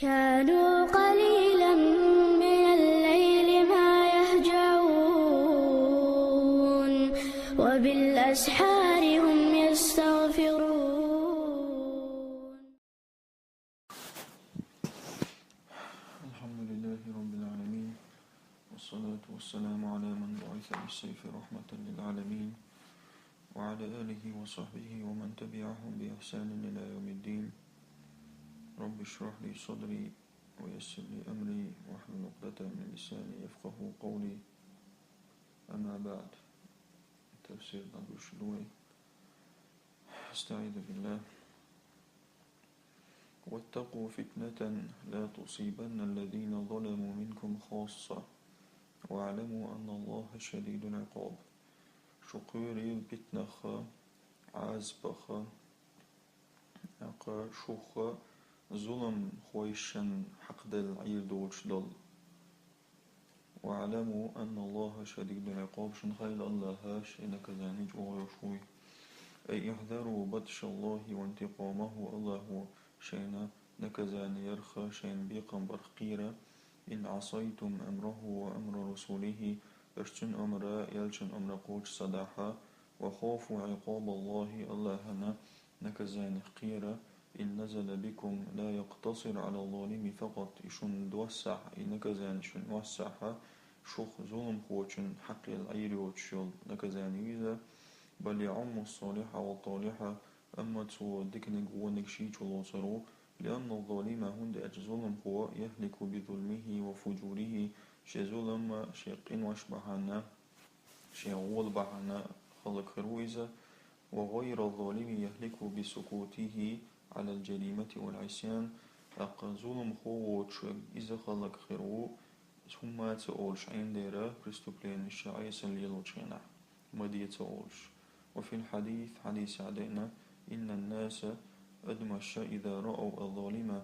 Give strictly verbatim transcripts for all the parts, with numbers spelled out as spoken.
كانوا قليلا من الليل ما يهجعون، وبالأسحار هم يستغفرون. الحمد لله رب العالمين، والصلاة والسلام على من بعث بالسيف رحمة للعالمين، وعلى آله وصحبه ومن تبعهم بإحسان إلى يوم الدين. رب اشرح لي صدري ويسر لي أمري واحلل عقدة من لساني يفقهوا قولي. أما بعد. تفسير نبي شلوي. أستعيذ بالله. واتقوا فتنة لا تصيبن الذين ظلموا منكم خاصة، واعلموا أن الله شديد العقاب. Шу кхоьрийла питнаха, Ӏазапаха, тӀаккха шух зуламхойшна хьакхаделла Ӏийр доцуш долу. واعلموا أن الله شديد العقاب, шуна хаийла АллахӀ шен наказание чӀогӀа йолуш вуй. أي احذروا بطش الله وانتقامه, АллахӀа шайна наказание ярх, шайна бекхам барх кхера. إن عصيتم أمره وأمر رسله, аша цуьнан омра, элчан омра кхочуш ца дахь, وخافوا عقاب الله, АллахӀан наказанех кхера. إن نزل بكم لا يقتصر على الظالم فقط, и шуна доссахь, и наказание шуна доссахь, шух зуламхочун хьакхел Ӏийр йоцуш йолу наказание иза, بل يعم الصالح والطالح, амма цо диканиг, вониг шийчу лоцур ву, لأن الظالم, хӀунда аьлча зуламхо, يهلك بظلمه وفجوره, шен зулам, шен къинош бахьана, шен гӀола бахьана хӀаллакьхир ву иза, وغير الظالم يهلك بسكوته على الجريمة والعصيان, тӀаккха зуламхо воцуш верг иза хӀаллакьхир ву, хӀумма ца олуш Ӏин дера, преступленеш Ӏеса лелочу хенахь, ма де ца олуш. وفي الحديث, хьадисехь деана, إن الناس, адамаш, إذا رأوا الظالم,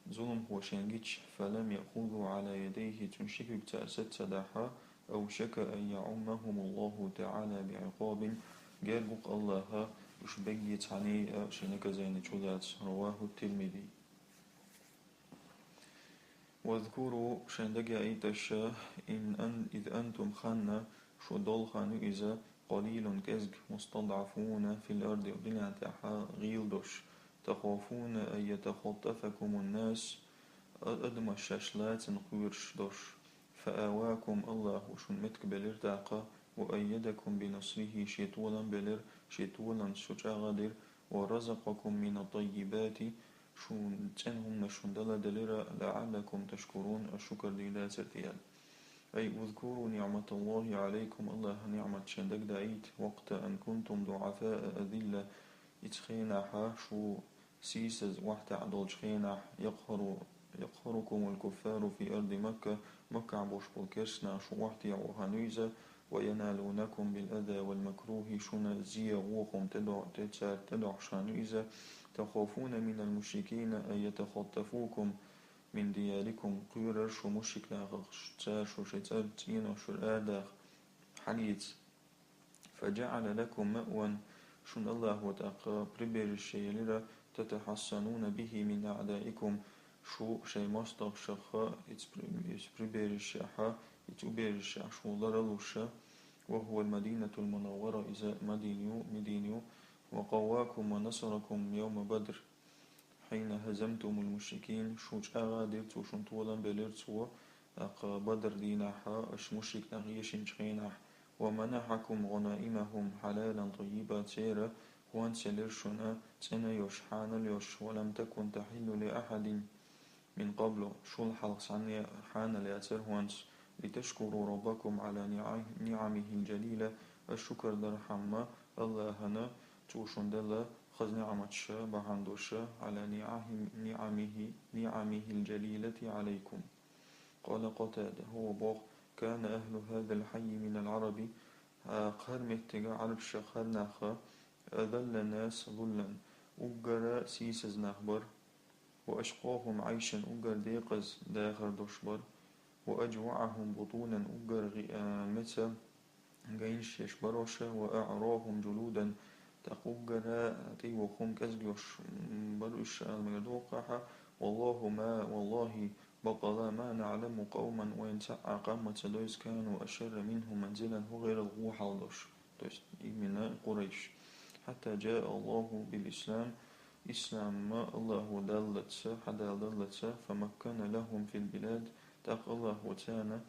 зуламхо шайна гича, فلم يأخذوا على يديه, цуьнан ши куьг цара саца ца дахь, أوشك أن يعمهم الله تعالى بعقاب, герга ву-кх АллахӀ уьш бегге цхьаьний а шен наказание чу лаца. رواه الترمذي. واذكروا, шайн дагеаийта аша, إن أن-, إذ أنتم, хан, шу долу хан ю иза, قليل, кӀезиг, مستضعفون في الأرض, динан тӀехь гӀийла долуш, تخافون أن يتخطفكم الناس, а-, адамаш шаьш лацийна кхоьруш долуш, فآواكم, АллахӀа шуна меттиг белира тӀаккха, وأيدكم بنصره, шен толам белира, шен толам шу чӀагӀдира, ورزقكم من الطيبات, шуна цӀена хӀуманаш шуна дала делира, لعلكم تشكرون, аша шукар дийр дацара те аьлла. أي اذكروا نعمة الله عليكم, АллахӀан ниӀмат шайн дагадаийта, وقت أن كنتم ضعفاء أذلة, оцу хенахь шу сийсаза, охьатаьӀа долчу хенахь, يقهر-, يقهركم الكفار في أرض مكة, Маккахь болуш болу керстанаш шу охьатаьӀо хан ю иза, وينالونكم بالأذى والمكروه, шуна зе, гӀо, хӀума тӀедо-, тӀе-, цара тӀедохьуш хан ю иза, تخافون من المشركين أن يتخطفوكم من دياركم, кхоьрура шу мушрик нахах, цара шу шайн цӀа-, цӀенош чуьра арадаха, хьалаца. فجعل لكم مأوى, шуна АллахӀа тӀаккха прибежище елира, تتحصنون به من أعدائكم, шу шайн мостагӀашах, иза при-, иза прибежищехь, иза убежищехь шу ларалуш, وهو المدينة المنورة, иза Мадина ю, Медина ю, وقواكم ونصركم يوم بدر, حين هزمتم المشركين, шу чӀагӀдира цо, шуна толам белира цо, тӀаккха Бадр дийнахь аша мушрик нах эшначу хенахь, ومنحكم غنائمهم حلالا طيبا, церан хӀонс елира шуна цӀена йолуш, хьанал йолуш, ولم تكن تحل لأحد من قبل, шул хьалха цхьанне хьанал яцара хӀонс, لتشكروا ربكم على نعم-, نعمه الجليلة, аша шукар дархьама АллахӀана, цо шуна делла хаза ниӀматаш бахьана долуш, على نعم-, نعمه, نعمه الجليلة عليكم. قال قتادة, хӀокхо боху, كان أهل هذا الحي من العرب, а, кхара меттиган Ӏарбашах хӀара нах, أذل الناس ذلا, уггар сийсаза нах бара, وأشقاهم عيشا, уггар декъаза дахар долуш бара, وأجوعهم بطونا, уггар гӀи-, а, меца гайнаш еш бароша, وأعراهم جلودا, тӀаккха уггар тӀейогӀу хӀума кӀезиг йолуш, м, бара уьш, ала мегар ду воккхахьа, والله ما، валлахӀи, бакъала, ما نعلم قوما, вайна цхьа а къам ма ца дойзу, كانوا أشر منهم منزلا, хӀокхарал вон хьал долуш. То есть именно Къурайш. حتى جاء الله بالإسلام, ислам АллахӀа даллалц, хьадаллалц, فمكن لهم في البلاد, тӀаккха АллахӀа царна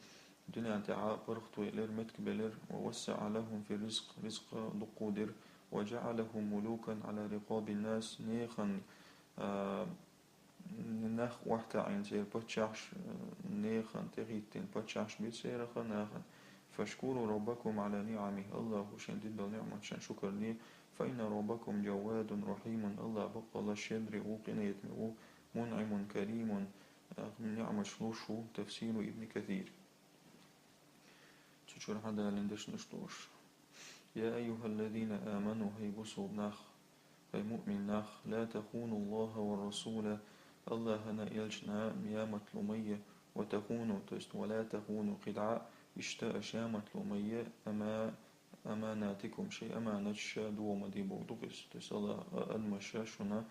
дуьнен тӀехь паргӀато елира, меттиг белира, ووسع لهم في الرزق, ризкъ дуккха дира, وجعلهم ملوكا على رقاب الناس, нехан, а, нах охьатаӀийна церан паччахьаш, нехан тӀехӀиттина паччахьаш бира церах нахана. فاشكروا ربكم على نعمه, АллахӀа шайна дина долу ниӀматашна шукар де, فإن ربكم جواد رحيم, АллахӀ баккъалла щедрый ву, къинхетаме ву, منعم كريم, ниӀматаш луш ву. تفسير ابن كثير. Цу чуьра хьадалийна дешнаш долуш. يا أيها الذين آمنوا, хӀай бусулба нах, хӀай муъмин нах, لا تخونوا الله والرسول, АллахӀана, элчана ямартло ма е, وتخونوا, то есть ولا تخونوا, кхидӀа а иштта аша ямартло ма е, أما أماناتكم, шайн аманаташ дохо ма де бохург ду иза. То есть АллахӀа, а, адамаша шуна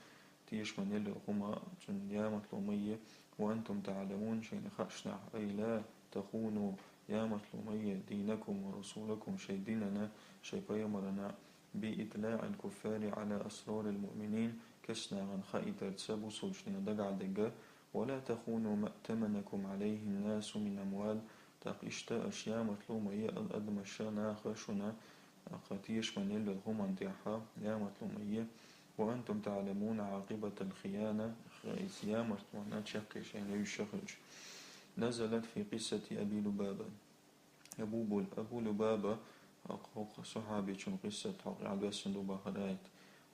тешаме елла хӀума, цунна ямартло ма е, وأنتم تعلمون, шайна хаьашшехь, أي لا تخونوا, ямартло ма е, دينكم ورسولكم, шайн динана, шайн пайхамарана, بإطلاع الكفار على أسرار المؤمنين, керстанашна хаийтарца бусулбанашна дагахь дерг, ولا تخونوا ما ائتمنكم عليه الناس من أموال, тӀаккха иштта аша ямартло ма е, а, адамаша, наха шуна, тӀаккха тешаме елла хӀуманна тӀехь ямартло ма е, وأنتم تعلمون عاقبة الخيانة, иза ямартлонан чаккхе шайна евзаш хилча. نزلت في قصة أبي لبابة. Абу Бул-, Абу Лубаба, хӀокху сахьабичун къиссат хьокъехь доьссина ду бахара аят.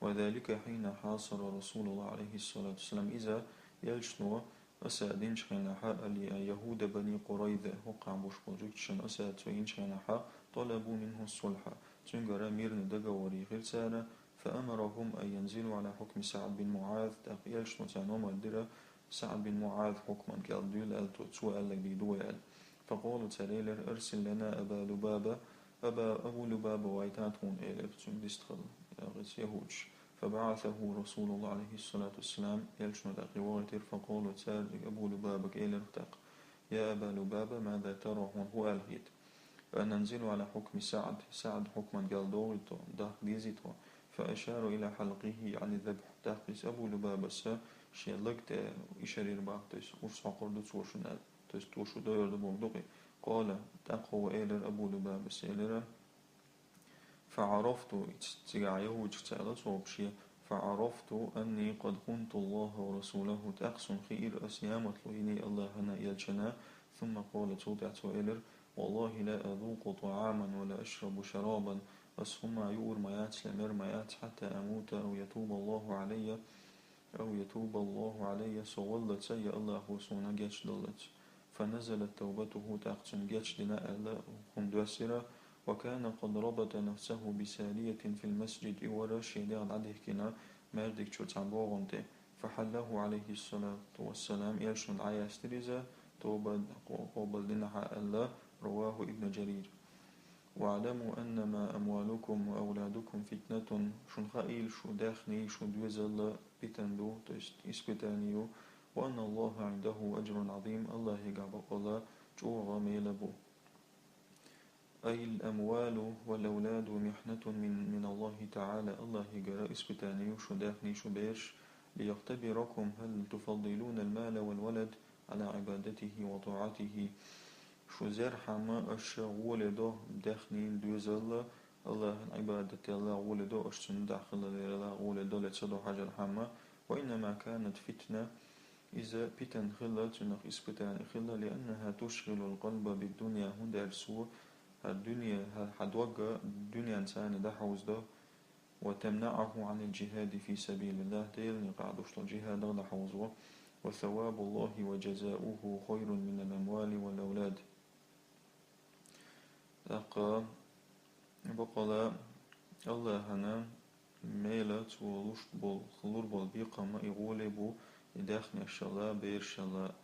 وذلك حين حاصر رسول الله عليه الصلاة والسلام, иза элчано осада динчу хенахь, اليهود بني قريظة, хӀокхахь болуш болчу жуьгташна осада цо йинчу хенахь, طلبوا منه الصلح, цуьнгара мирный договор йихира цара, فأمرهم أن ينزلوا على حكم سعد بن معاذ, тӀаккха элчано царна омра дира, СаӀд бин МуӀаз хьукман кӀел дуьйла аьлла, цо аьлларг дийр ду вай аьлла. فقالوا, цара элира, أرسل لنا أبا لبابة, Аба, Абу Лубаба вайтахьа тхуна, элира, цуьнга дистхила, яхица яхӀудаш. فبعثه رسول الله عليه الصلاة والسلام, элчано тӀаккха и вахийтира, فقالوا, цара Абу Лубабага элира тӀаккха: يا أبا لبابة, ماذا ترى, хьуна хӀун аьлла хета? أننزل على حكم سعد, СаӀд хьукман кӀел догӀий тхо, дахка дезий тхо? فأشار إلى حلقه, يعني الذبح. ТӀаккха иза Абу Лубабас шен лаг тӀе ишар йира боху, то есть урс хьокхур ду цо шуна аьлла, то есть цо шу дойур ду бохург ду-кх и. قال, тӀаккха хӀун элира Абу Лубабас, элира: فعرفت, цигахь яхӀудашка аьлла цо шен, فعرفت أني قد خنت الله ورسوله, тӀаккха суна хиира аса ямартло йиний АллахӀана, элчана. ثم قال, цул тӀаьхьа цо элира: والله لا أذوق طعاما ولا أشرب شرابا, ас хӀума юур ма яц, лемар ма яц, حتى أموت أو يتوب الله علي, أو يتوب الله علي, со валлалц я АллахӀа суна гечдаллалц. فنزلت توبته, тӀаккха цунна гечдина аьлла хӀума доьссира, وكان قد ربط نفسه بسارية في المسجد, и вара шен дегӀ дӀадихкина маьждиг чуьра цхьана богӀам тӀе. فحله عليه الصلاة والسلام, элчано дӀаяьстира иза, тоба къо-, къобалдина хьа аьлла, رواه ابن جرير. واعلموا أنما أموالكم وأولادكم فتنة, шуна хаийла, шун даьхний, шун доьзал питана ду, то есть испытание ю, وأن الله عنده أجر عظيم, АллахӀегахь бакъволу чӀогӀа мела бу. أي الأموال والأولاد محنة من، من الله تعالى, АллахӀегара испытание ю шун даьхний, шун бераш, ليختبركم هل تفضلون المال والولد على عبادته وطاعته. Шу зерхьама аша гӀоле до даьхнин, доьзалла, АллахӀан Ӏибадателла гӀоле до аша, цунна дахкаллалерала гӀоле до, ле ца до хьажархьама. وإنما كانت فتنة, иза питана хилла, цунах испытание хилла, لأنها تشغل القلب بالدنيا, хӀунда аьлча цо хӀара дуьне, хӀара хьан дог дуьненца дӀахьовзадо, وتمنعه عن الجهاد في سبيل الله, Делан некъахь долуш долу жихӀадах дӀахьовзо. وثواب الله وجزاؤه خير من الأموال والأولاد. ТӀаккха бакъала АллахӀана мела цо луш болу, лур болу бекхам и гӀоле бу, и даьхнешшалла, берашшалла.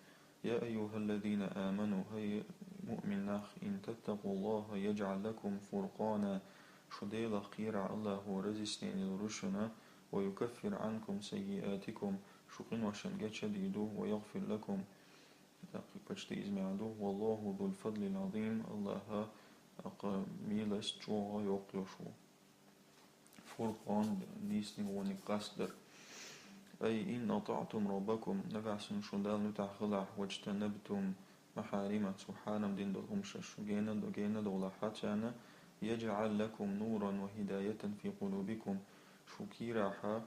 يا أيها الذين آمنوا, хӀай муъмин нах, إن تتقوا الله يجعل لكم فرقانا, шу Делах кхерахь, АллахӀа разъяснение лур ву шуна, ويكفر عنكم سيئاتكم, Шун къиношна гечдийр ду, ويغفر لكم, тӀаккха почти иза маӀан ду, والله ذو الفضل العظيم, АллахӀ, тӀаккха, милость чӀоагӀа йоккха йолуш ву. Фуркъан, нийсаниг, вониг къастадар. أي إن أطعتم ربكم, нагахь санна шун Далла муьтӀахь хилахь, واجتنبتم محارمه, цо хьарам дина долу хӀумнаш шу гена, гена довлахь царна, يجعل لكم نورا وهداية في قلوبكم, шун кийрахь,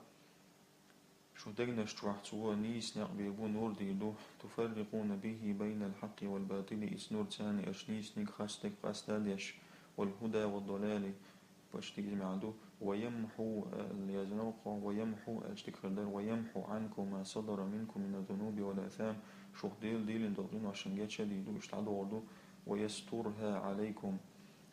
шун дегнаш чохь цо нийса некъ бийр бу, нур дийр ду, تفرقون به بين الحق والباطل, иза нур царна аша нийсаниг, хастаг къастадеш, والهدى والضلال, почти иза маӀан ду, ويمحو, аьлла яздина ву кхо, ويمحو аьлча дика хир дара, ويمحو عنكم ما صدر منكم من الذنوب والآثام, шух дийла диллина долу къиношна гечдийр ду, иштта дӀадохур ду, ويسترها عليكم,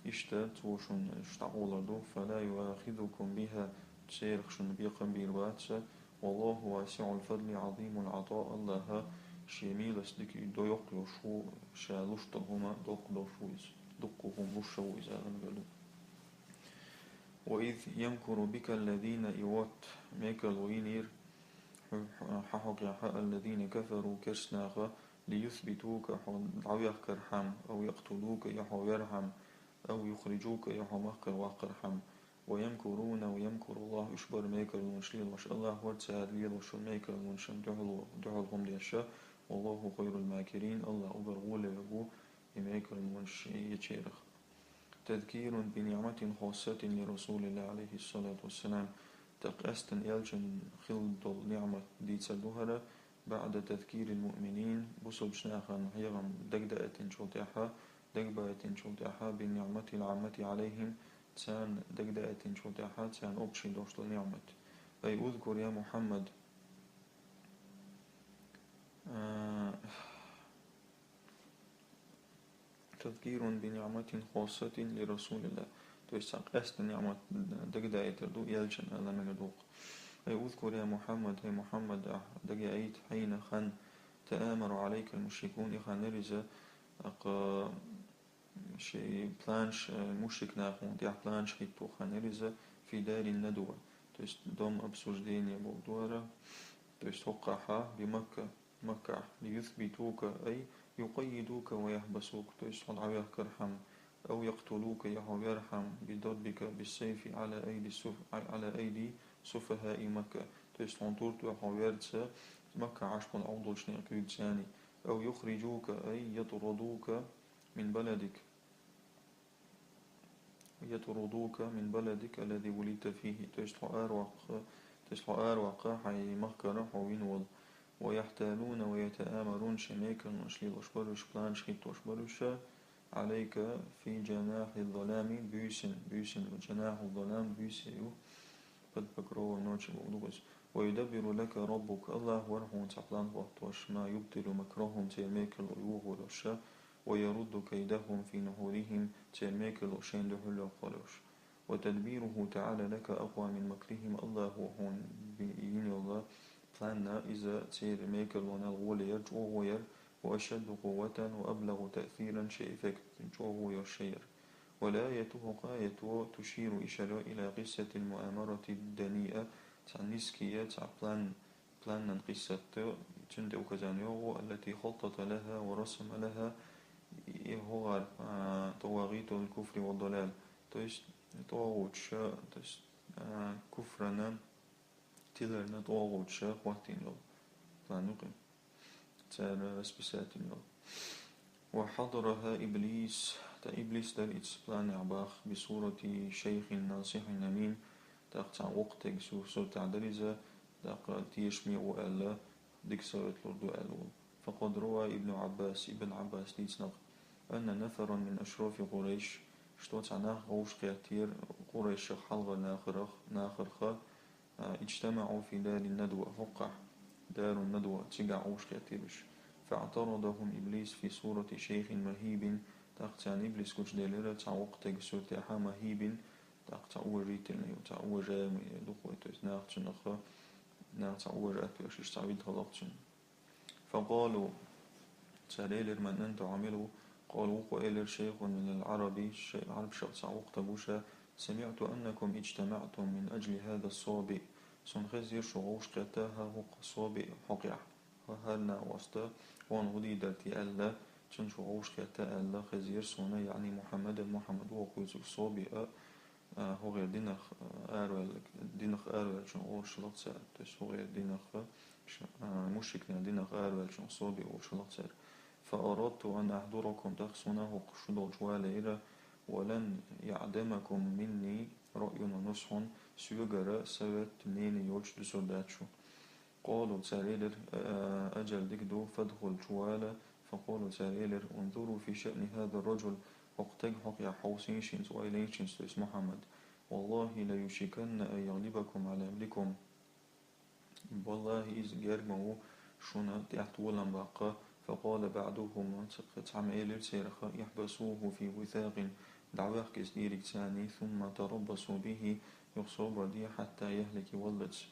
иштта цо шуна шу дӀакъовлур ду, فلا يؤاخذكم بها, церах шуна бекхам бийр бац, والله واسع الفضل عظيم العطاء, АллахӀ шен милость дика, до йоккха йолуш ву, ша луш долу хӀума доккха долуш ву иза, дуккха хӀума луш ву иза, аьлла мегар ду. وإذ يمكر بك الذين, и вот, мекарло йинера хьо-, хьан хьокъехь, الذين كفروا, керстанаха, ليثبتوك, хьо дӀавехкархьама, أو يقتلوك, я хьо верхьама, أو يخرجوك, я хьо махкара ваккхархьама. ويمكرون ويمكر الله, уьш бара мекарлонаш лелош, АллахӀ вара цара лелош йолу мекарлонашна дуьхьало-, дуьхьал хӀума деш, والله خير الماكرين, АллахӀ уггар гӀоле верг ву и мекарлонаш ечарах. تذكير بنعمة خاصة لرسول الله عليه الصلاة والسلام, тӀаккха къаьсттина элчанна хилла долу ниӀмат дийцар ду хӀара, بعد تذكير المؤمنين, бусалбачу нахана хьехам дагадаийтинчул тӀаьхьа, дагабаийтинчул тӀаьхьа, بالنعمة العامة عليهم, царна дагадаийтинчул тӀаьхьа, царна общий долуш долу ниӀмат. أي اذكر يا محمد, а, تذكير بنعمة خاصة لرسول الله. То есть цхьа къаьсттина ниӀмат дагадаийтар ду элчанна, аьлла мегар ду. أي اذكر يا محمد, хӀай Мухьаммад, ахь дагадаийта, حين, хан, تآمر عليك المشركون, и хан яра иза, тӀаккха шайн планаш, э, мушрик наха хьуна тӀехь планаш хӀитто хан яра иза, في دار الندوة, то есть дом обсуждения бохург ду хӀара, то есть хӀокхахь, بمكة, Маккахь, ليثبتوك أي يقيدوك ويحبسوك, то есть хьо дӀавехкархьама, أو يقتلوك, я хьо верхьама, بضربك بالسيف على أيدي السف-, على أيدي سفهاء مكة, то есть хьуна турту хьо верца Маккахь Ӏаш болу Ӏовдалчу некъа куьйгаца, أو يخرجوك أي يطردوك من بلدك, يطردوك من بلدك الذي ولدت فيه, то есть хьо араваккха, то есть хьо араваккха хьайн махкара хьо вина волу. ويحتالون ويتآمرون, шайн мекарлонаш лелош бара уьш, планаш хӀиттош бара уьш, عليك في جناح الظلام, буьйсанна, буьйсанна, جناح الظلام буьйса ю, под покровом ночи бохург ду иза. ويدبر لك ربك, АллахӀ вара хьуна цхьа план хӀоттош, ما يبطل مكرهم, церан мекарло йохор йолуш, ويرد كيدهم في نحورهم, церан мекарло шайна дуьхьал йоккхур йолуш. وتدبيره تعالى لك أقوى من مكرهم, АллахӀа хьуна би-, йина йолу план а, иза церан мекарлонал гӀоле яра, чӀогӀа яра, وأشد قوة وأبلغ تأثيرا, шен эффект чӀогӀа йолуш яра. والآية, хӀокху аято, تشير, ишара йо, إلى قصة المؤامرة الدنيئة, цхьа низкий, цхьа план, планан къиссат, цуьнан тӀе указание йо, التي خطط لها ورسم لها, и хӀокхара, а, طواغيت الكفر والضلال, то есть тӀогӀучаша, то есть, а, куфрана, тиларна тӀогӀучаша хӀоттийна йолу план ю-кх и. Цара расписать йина йолу. وحضرها إبليس, тӀаккха иблис дара и цу планехь бах, بصورة شيخ ناصح أمين, тӀаккха цхьана воккхачу стеган су-, суртехь дара иза, тӀаккха тешаме ву аьлла, дика совет лур ду аьлла волу. فقد روى ابن عباس, Ибн Ӏаббаса дийцина-кх, أن نفرا من أشراف قريش, что цхьа нах вовшахкхеттера Къурайшах хьалхара нахарах, нахарха, а, اجتمعوا في دار الندوة, хӀокхахь, دار الندوة, цигахь вовшахкхеттера уьш. فاعترضهم إبليس في صورة شيخ مهيب, тӀаккха царна иблис гучуделира цхьана воккхачу стеган суртехь مهيب, тӀаккха цхьа уважительный, цхьа уважаемый ду-кх вай, то есть наха цунах, наха цхьа уважать деш, иштта цхьа вид хилла-кх цуьнан. فقالوا, цара элира, من أنت, хьо мила ву? قال, вукхо элира, شيخ من العرب, шайн Ӏарбашах цхьа воккха стаг ву ша, سمعت أنكم اجتمعتم من أجل هذا الصابئ, Сона хезира шу вовшахкхетта хӀара хӀокху собиъ хьокъехь. ХӀара накъост, хьуна хӀун дийр дара те аьлла, цунна шу вовшахкхетта аьлла хезира суна, яъни Мухьаммадан, Мухьаммад ву хӀокху юьсуш собиъ, а, хӀокхеран динах, а, араваьлла, динах араваьллачунах олуш хилла цара. То есть хӀокхеран динах, а, ш-, а, мушрикийн динах араваьллачунах собиъ олуш хилла цара. فأردت أن أحضركم, тӀаккха суна хӀокху шу долчу валийра, ولن يعدمكم مني رأي ونصح, соьгара совет, мнение йоцуш дуьсур дац шу. قالوا, цара элира, а, ажал дика ду, فادخل, чувала, فقالوا, цара элира, انظروا في شأن هذا الرجل, хӀокху стеган хьокъехь хьовсийша хӀинца, ойла йийша хӀинца, то есть Мухьаммад. والله ليوشكن أن يغلبكم على أمركم. Валлахьи, иза герга ма ву шуна тӀехь толам баккха. فقال بعضهم, цхьамма элира царах, احبسوه في وثاق, дӀавоьхка иза дийриг царний, ثم تربصوا به, юха собар де, حتى يهلك, валлалц.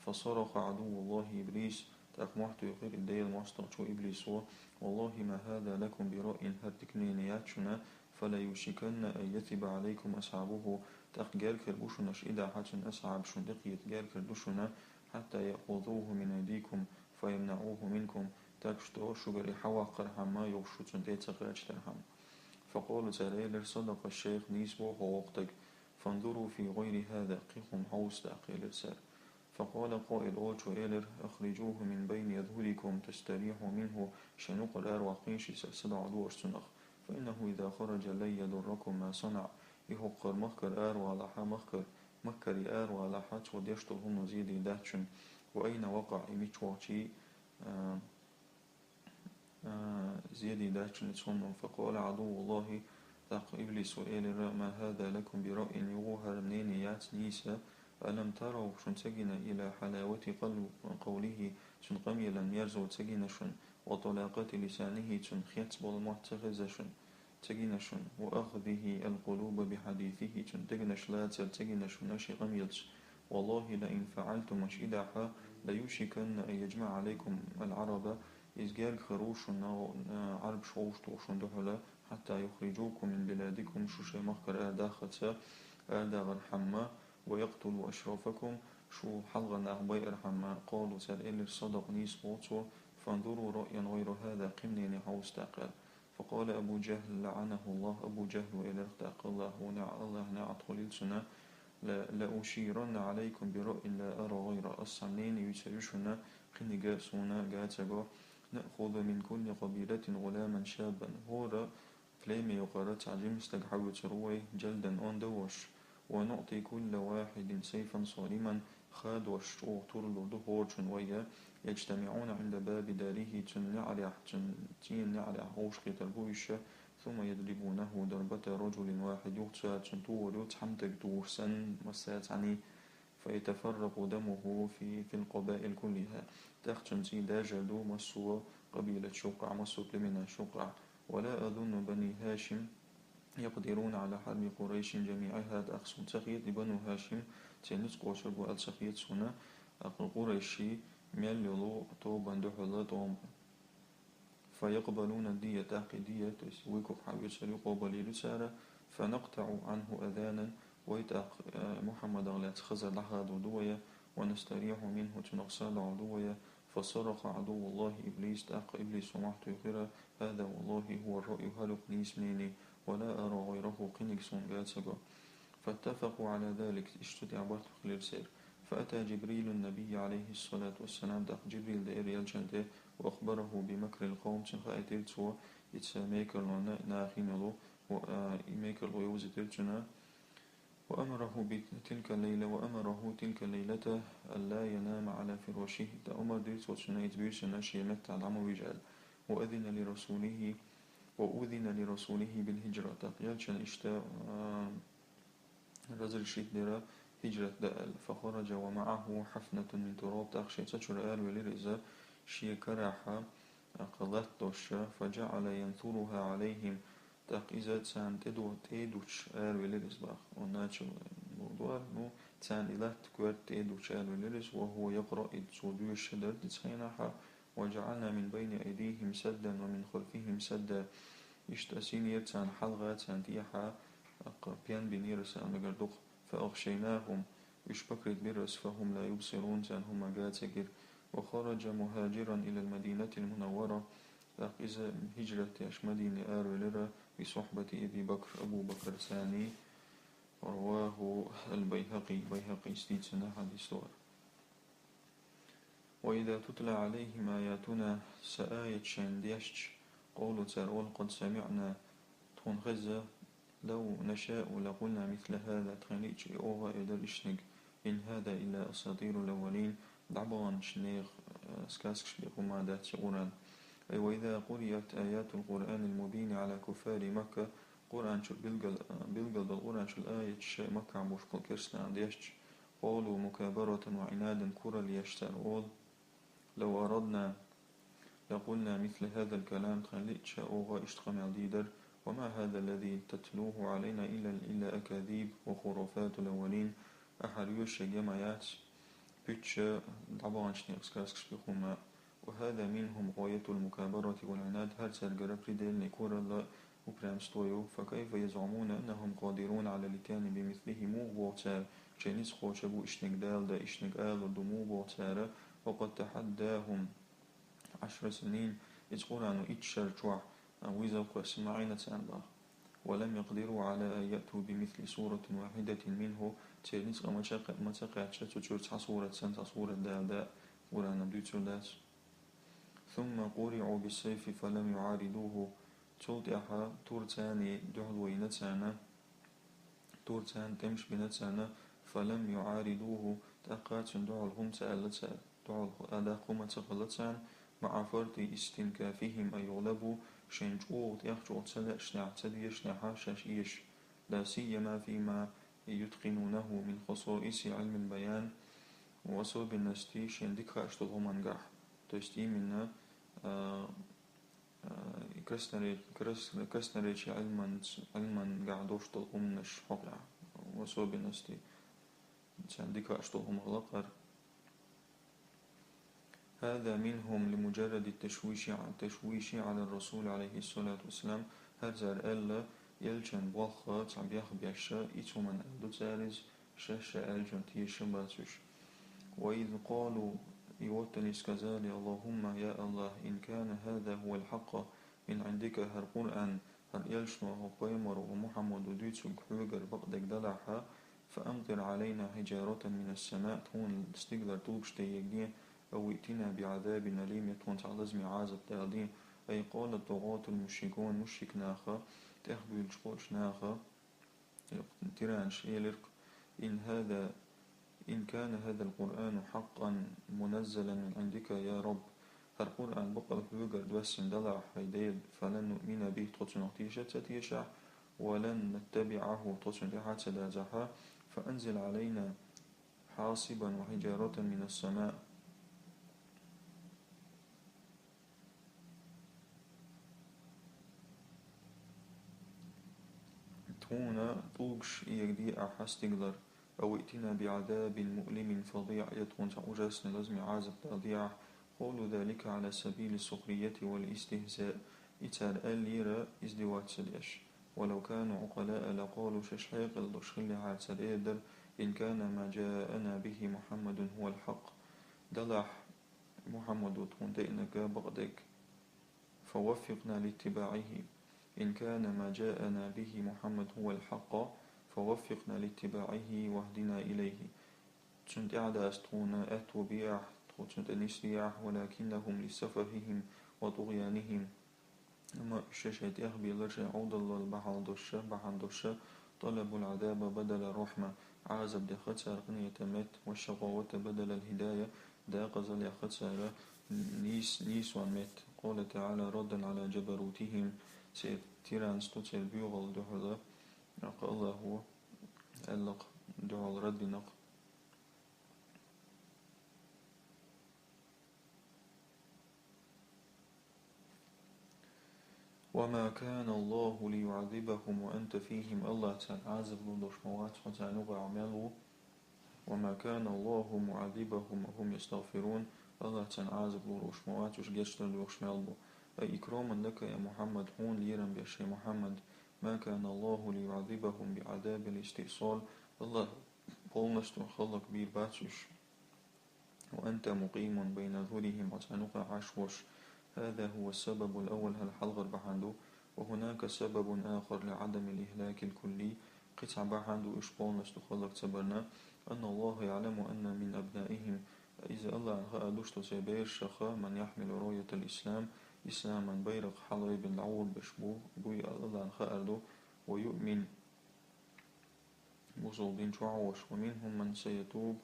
فصرخ عدو الله إبليس, тӀаккха мохь туьйхира и Делан мостагӀчо Иблисо, والله ما هذا لكم برأي, хӀара дика мнение яц шуна, فليوشكن أن يثب عليكم أصحابه, тӀаккха герга хир бу шуна аша и дахьа цуьнан асхьабаш шуна тӀекхета герга хир ду шуна, حتى يأخذوه من أيديكم فيمنعوه منكم, так что шуьгара и хьаваккхархьама, юха шу цунна тӀе а ца кхачийтархьама. فقالوا, цара элира, صدق الشيخ, нийса боху хӀокху стага, فانظروا في غير هذا, кхин хӀума хьовса тӀаккха, элира цара. فقال قائل, олучо элира, أخرجوه من بين أظهركم تستريحوا منه, шайн юкъара араваккхийша иза, са дӀадохуш цунах. فإنه إذا خرج لن يضركم ما صنع, и хӀокхара махкара аравалахьа, махкара, махкара аравалахьа, цо деш долу хӀума зен дийр дац шуна. وأين وقع, и мича вахча, а, а, зен дийр дац шуна цунна. فقال عدو الله, тӀаккха Иблисо элира, ما هذا لكم برأي, юха хӀара мнение яц нийса, ألم تروا, шуна ца гина, إلى حلاوة قل-, قوله, цуьнан къамелан мерзо ца гина шуна, وطلاقة لسانه, цуьнан хецна болу мотт ца хезна шуна, ца гина шуна, وأخذه القلوب بحديثه, цуьнан дегнаш лацар ца гина шуна шен къамелца. والله لئن فعلتم, аша и дахьа, ليوشكن أن يجمع عليكم العرب, иза герга хир ву шуна, а, Ӏарбаш вовшахтуху шуна дуьхьала, حتى يخرجوكم من بلادكم, шу шайн махкара арадаххалц, арадахархьама, ويقتلوا أشرافكم, шу хьалха нах байархьама. قالوا, цара элира, صدق, нийса боху цо, فانظروا رأيا غير هذا, кхин мнение хьовса тӀаккха. فقال أبو جهل لعنه الله, Абу ЖахӀла элира тӀаккха, АллахӀ ву, АллахӀан неӀалт хуьлийла цунна, لا، لأشيرن عليكم برأي لا أرى غيره, ас цхьа мнение юьйцур ю шуна, кхиниг суна ган ца го, نأخذ من كل قبيلة غلاما شابا, хӀора племя юкъара цхьа жима стаг хьавоьцур ву вай, جلدا, онда а волуш, ونعطي كل واحد سيفا صارما, ха дош чӀогӀа тур лур ду хӀорачунна вай, يجتمعون عند باب داره, цуьнан неӀарехь, цуьнан цӀийнан неӀарехь вовшахкхетар бу уьш, ثم يضربونه ضربة رجل واحد, юха цара цунна тухур ю цхьана стага тухуш санна, массара цхьаьний, فيتفرق دمه في، في القبائل كلها. ТӀаккха цуьнан цӀий дажар ду массо а къабилаташ юккъехь, массо а племенаш юккъехь. ولا أظن بني هاشم يقدرون على حرب قريش جميعها, тӀаккха суна ца хета, и Бану ХӀашим церан ницкъ кхочур бу аьлла ца хета суна, тӀаккха къурайшийн мел йолу тобанна дуьхьал тӀом. فيقبلون الدية, тӀаккха и дия, то есть выкуп хьан вуьйцур ю, къобалйийр ю цара, فنقطع عنه أذانا, вай тӀаккха, э, Мухьаммадах лаьцна хазар дӀахадор ду вай, ونستريح منه, цунах са дӀадор ду вай, فصرخ عدو الله إبليس, тӀаккха Иблисо мохь туьйхира, هذا والله هو الرأي, хӀара ю-кх нийса мнение, ولا أرى غيره, кхиниг суна ган ца го. فاتفقوا على ذلك, иштта цу тӀехь барт хилира церан. فأتى جبريل النبي عليه الصلاة والسلام, тӀаккха Жибрил деара элчанна тӀе, وأخبره بمكر القوم, цунна хаийтира цо, и цхьа мекарлонан нахана йолу, ва, а, и мекарло йовзийтира цунна. وأمره بتلك الليلة، وأمره تلك الليلة ألا ينام على فراشه, тӀаккха омра дира цо цунна, иза буьйсанна шен меттахь дӀа ма вижа аьлла. وأذن لرسوله، وأذن لرسوله بالهجرة, тӀаккха элчанна иштта, а, разрешить дира хӀижрат дан аьлла. فخرج ومعه حفنة من تراب, тӀаккха шен цӀа чуьра аравелира иза шен карахь, тӀаккха латта долуш, فجعل ينثرها عليهم, тӀаккха иза царна тӀе ду-, тӀе дутуш аравелира иза боху. Он начал, ну, дуьхьал, ну, царна и латта коьрта тӀе дутуш аравелира иза, وهو يقرأ, и цо доьшуш дара и цхьанахьа, وجعلنا من بين أيديهم سدا ومن خلفهم سدا. Иштта ас йинера царна хьалха, царна тӀехьа, тӀаккха пен бинера ас аьлла мегар ду-кх. فأغشيناهم, Уьш покрыть бира ас, فهم لا يبصرون, царна хӀума га ца гира. وخرج مهاجرا إلى المدينة المنورة, тӀаккха иза хӀижрат деш Мадине аравелира, بصحبة أبي بكر, Абу Бакр цӀенна. رواه البيهقي, Байхьакъис дийцина хьадис ду хӀара. وإذا تتلى عليهم آياتنا, сан аяташ шоашта дешча, قالوا, цар оал: قد سمعنا, тхона хеза, لو نشاء لقلنا مثل هذا, тхоайна лиъча оаха а эр дара ишта, إن هذا إلا أساطير الأولين, дӀабаханчу нехан, э, сказкаш бен хӀума дац из Къуръан. أي وإذا قرئت آيات القرآن المبين على كفار مكة, Къуръан чуьра билгал, э, билгал долу Къуръан чуьра аяташ шайн Маккахь болчу керстанашна дешча, قالوا مكابرة وعنادا, куралла еш цара оал: لو أردنا لقلنا مثل هذا الكلام, тхоайна лиъча оаха ишта къамел дийр дара. وما هذا الذي تتلوه علينا إلا, إلا أكاذيب وخرافات الأولين. Ахьа хӀара йоьшуш ма яц, пуьташ дӀабаханчу нехан сказкаш бен хӀума. وهذا منهم غاية المكابرة والعناد, хӀара цаьргара предельный куралла, упрямство ю. فكيف يزعمون أنهم قادرون على الإتيان بمثله, муха боху цара, шайн ницкъ кхочуш бу ишта Дала дан, ишта алур ду муха боху цара? وقد تحداهم عشر سنين, иза Къуръано итт шар чохь, а, вызов кхоьссина ма Ӏийна царна боху. ولم يقدروا على أن يأتوا بمثل سورة واحدة منه, церан ницкъ ма ца кхе-, ма ца кхаьчча, цу чуьра цхьа сурат санна, цхьа сурат Дала дан Къуръано дуьйцур дац. ثم قرعوا بالسيف فلم يعارضوه. Цул тӀаьхьа тур царна дуьхьало йина царна, тур царна тӀемаш бина царна, فلم يعارضوه, тӀаккха цунна дуьхьал хӀума ца аьлла цара, дуьхьал а даккха хӀума ца хилла царна, مع فرط استنكافهم أن يغلبوا, шайна чӀогӀа тӀех чӀогӀа ца лаьашшехь, ца дезашшехь, шаьш эшаш. لا سيما فيما يتقنونه من خصائص علم البيان, в особенности шайна дика хууш долу хӀумангахь. То есть именно, а, а, и красноречи-, крас-, красноречие Ӏилман-, Ӏилмангахь долуш долу хӀуманаш хьокъехь, в особенности, царна дика хууш долу хӀума хилла кхара. هذا منهم لمجرد التشويش ع-, التشويش على الرسول عليه الصلاة والسلام, хӀара цара аьлла, элчан болх цхьа бехк беш, и цу хӀуманна аьлла ду цара иза, шаьш ша аьллачунна тешаш бац уьш. وإذ قالوا, и оттане сказали: اللهم, я АллахӀ, إن كان هذا هو الحق من عندك, хӀара Къуръан, хӀара элчано, хӀокху пайхамаро, хӀокху Мухьаммадо дуьйцург хьоьгара бакъдерг далахь, فأمطر علينا حجارة من السماء, тхуна стигалара тӀулгаш тӀеегде, أو ائتنا بعذاب أليم, я тхуна цхьа лазаме Ӏазап даладе. أي قال الطغاة المشركون, мушрик наха, тӀехбуьйлуш болчу наха, тиранаша элира-кх: إن هذا، إن كان هذا القرآن حقا منزلا من عندك يا رب, хӀара Къуръан бакъ хьоьгара доьссина далахь, хӀай Дела, فلن نؤمن به, тхо цунах теша а ца тешахь, ولن نتبعه, тхо цунна тӀаьхьа а ца дазахь, فأنزل علينا حاصبا وحجارة من السماء. Тхуна тӀулгаш эгде ахьа стигалара, أو ائتنا بعذاب مؤلم فظيع, я тхуна цхьа ужасный лазаме Ӏазап даладе ахьа. قالوا ذلك على سبيل السخرية والاستهزاء. И цара аьллера издеваться деш. ولو كانوا عقلاء لقالوا, шаьш хьекъал долуш хиллехьара, цара эр дара: إن كان ما جاءنا به محمد هو الحق. Далахь, Мухьаммадо тхуна деанарг бакъдерг, فوفقنا لاتباعه. إن كان ما جاءنا به محمد هو الحق، فوفقنا لاتباعه واهدنا إليه. Цунна тӀаьхьадаса тхуна аьтто бе ахьа, тхо цунна тӀе нисде ахьа, ولكنهم لسفههم وطغيانهم. Амма уьш шайн тӀехбелар, шайн Ӏовдаллал бахьана долуш, бахьана долуш, طلبوا العذاب بدل الرحمة, Ӏазап деха цара къинхетам метта, والشقاوة بدل الهداية, декъазалла яха цара нийс-, нийсонан метта. قال تعالى ردا على جبروتهم, церан тиранство, церан боьхалла дуьхьал, АллахӀа аьлла-кх, дуьхьал рад дина-кх. وما كان الله ليعذبهم وأنت فيهم, АллахӀ царна Ӏазап лур долуш ма вац, хьо царна юкъахь мел ву. وما كان الله معذبهم وهم يستغفرون, АллахӀ царна Ӏазап лур волуш ма вац, уьш гечдар доьхуш мел бу. أي إكراما لك يا محمد, хьуна лерам беш, хӀай Мухьаммад, ما كان الله ليعذبهم بعذاب الاستئصال, АллахӀ полностью хӀаллакбийр бац уьш. وأنت مقيم بين أظهرهم, хьо царна юкъахь Ӏаш волуш. هذا هو السبب الأول, хӀара хьалхара бахьана ду. وهناك سبب آخر لعدم الإهلاك الكلي, кхин цхьа бахьана ду уьш полностью хӀаллак ца барна. أن الله يعلم أن من أبنائهم, иза АллахӀна хаар ду, церан берашах, من يحمل راية الإسلام, исламан байракх хьалаайбина дӀагӀур берш бу, буй АллахӀна хаар ду. ويؤمن, бусалба дин чу вогӀуш. ومنهم من سيتوب,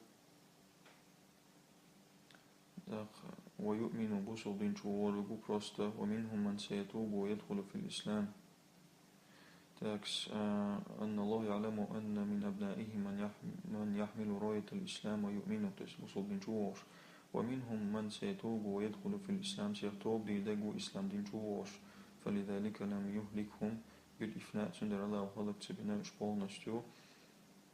тӀаккха, ويؤمن, бусалба дин чу вогӀур ву просто. ومنهم من سيتوب ويدخل في الإسلام. Так, а, أن الله يعلم أن من أبنائهم من يح-, من يحمل راية الإسلام ويؤمن, то есть бусалба дин чу вогӀуш. ومنهم من سيتوب ويدخل في الإسلام, царах тоба дийр дерг ву ислам дин чу вогӀуш. فلذلك لم يهلكهم بالإفناء, цундела АллахӀа хӀаллак ца бина уьш полностью,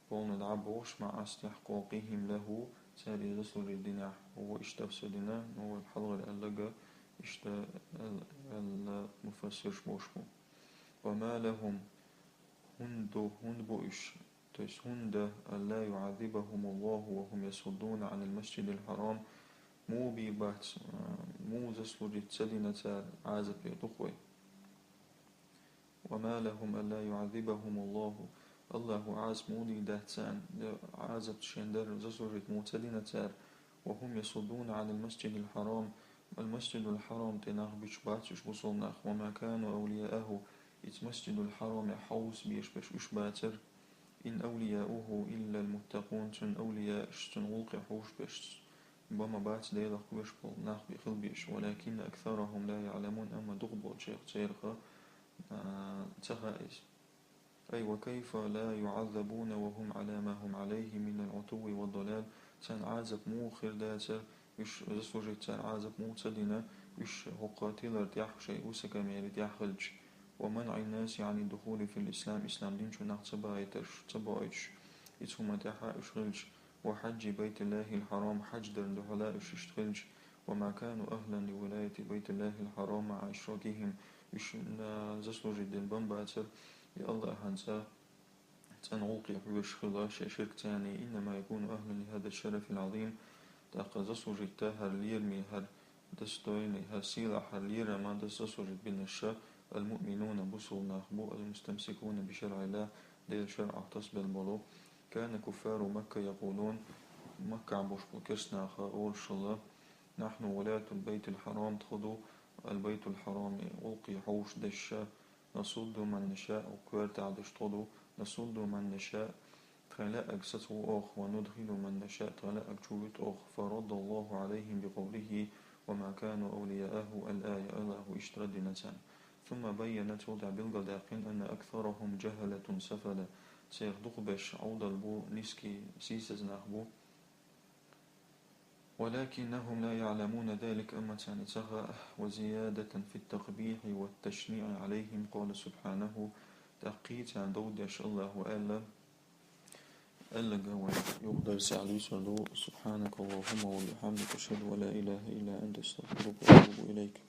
полный дӀабохуш, مع استحقاقهم له, цара и заслужить динехь, хӀун иштта ца дина, ну, вай хьалхара аьлларг, иштта аьл-, аьлла муфассирш бохуш бу. وما لهم, хӀунда ду, хӀунда бу уьш, то есть хӀунда, ألا يعذبهم الله وهم يصدون عن المسجد الحرام, муха бийр бац, а, муха заслужить ца дина цара, Ӏазап дийр ду-кх вай. وما لهم ألا يعذبهم الله, АллахӀа Ӏазап муха дийр дац царна, я Ӏазап шен дар заслужить муха ца дина цара. وهم يصدون عن المسجد الحرام, ал-Масджидул-Хьарам тӀе нах буьтуш бац уьш бусалба нах. وما كانوا أولياءه, иза Масджидул-Хьараме хьовса безаш берш уьш бацара. إن أولياؤه إلا المتقون, цуьнан авлияаш, цуьнан гӀуллакхе хьовш берш, бан ма бац, Делах кхоьруш болу нах бен хила безаш. ولكن أكثرهم لا يعلمون, амма дукхахболчех церах, а, ца хаьа иза. أي وكيف لا يعذبون وهم على ما هم عليه من العتو والضلال, царна Ӏазап муха хир дацара, уьш заслужить царна Ӏазап муха ца дина, уьш хӀокху тилар тӀехь, шайн высокомерие тӀехь хилча. ومنع الناس عن الدخول في الإسلام, ислам дин чу нах ца баийтарш, ца боуьйтуш, иза хӀума тӀехь уьш хилча. وحج بيت الله الحرام, хьаж дарна дуьхьал уьш иштта хилча. وما كانوا أهلا لولاية بيت الله الحرام مع إشراكهم, уьш, а, заслужить дина бан бацара и АллахӀан цӀа цӀена гӀуллакхе хьоьжуш хила шайн ширк царний. إنما يكون أهلا لهذا الشرف العظيم, тӀаккха заслужить дан хӀара лераме, хӀара достойный, хӀара сийлахь, хӀара лерам дан заслужить бинарш المؤمنون, бусалба нах бу, المستمسكون بشرع الله, Делан шарӀах тасабелла болу. كان كفار مكة يقولون, Маккахь болуш болу керстанаша олуш хилла: نحن ولاة البيت الحرام, тхо ду ал-Байтул-Хьараме гӀуллакхе хьовш дерш, نصد من نشاء, коьртехь дерш тхо ду, نصد من نشاء, тхайн лаьарг сацаву оха, وندخل من نشاء, тхайн лаьарг чувуьту оха. فرد الله عليهم بقوله: وما كانوا أولياءه الآية, АллахӀа иштта рад дина царна. ثم بين, цул тӀаьхьа билгалдаьккхина, أن أكثرهم جهلة سفلة, церан дукхахберш Ӏовдал бу, низкий, сийсаза нах бу. ولكنهم لا يعلمون ذلك, амма царна ца хаьа. وزيادة في التقبيح والتشنيع عليهم قال سبحانه, тӀаккха кхин царна дов деш АллахӀа аьлла, аьлларг вай юха дарсехь дуьйцур ду. سبحانك اللهم وبحمدك, أشهد أن لا إله إلا أنت, أستغفرك وأتوب إليك.